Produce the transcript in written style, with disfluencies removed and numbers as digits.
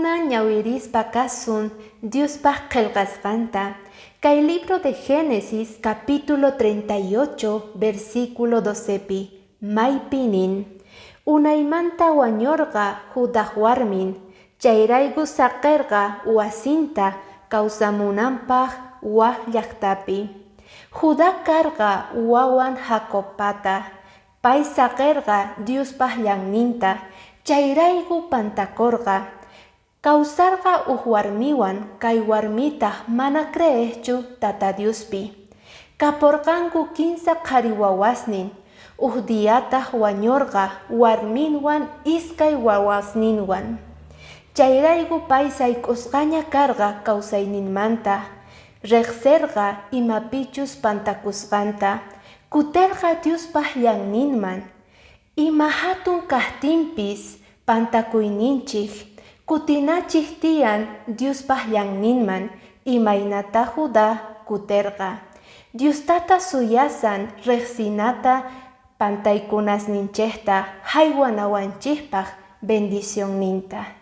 Kunan ñawirispa kasun Diospaj qhelqasqanta. Kay libro de Génesis capítulo 38 versículo 12pi, maypi nin: Unaymanta wañorqa Judaj warmin, chayrayku saqerqa wasinta kawsamunanpaj waj llajtapi. Judá karqa wawan Jacobpata. Pay saqerqa Diospaj ñanninta, chayrayku pantakorqa. Kawsarqa uj warmiwan, kay warmitaj mana creejchu Tata Diospi. Kaporqanku kinsa qhari wawasnin. Uj diataj wañorqa warminwan iskay wawasninwan. Chayrayku pay sayk'usqaña karqa kawsayninmanta. Rejserqa imapichus pantakusqanta. Kuterqa Diospaj ñanninman. Ima jatun kajtinpis pantakuyninchej, kutinachej tiyan Diospaj ñanninman, imaynata Judá kuterqa. Diostata suyasan rejsinata pantaykunasninchejta jaywanawanchejpaj bendicionninta.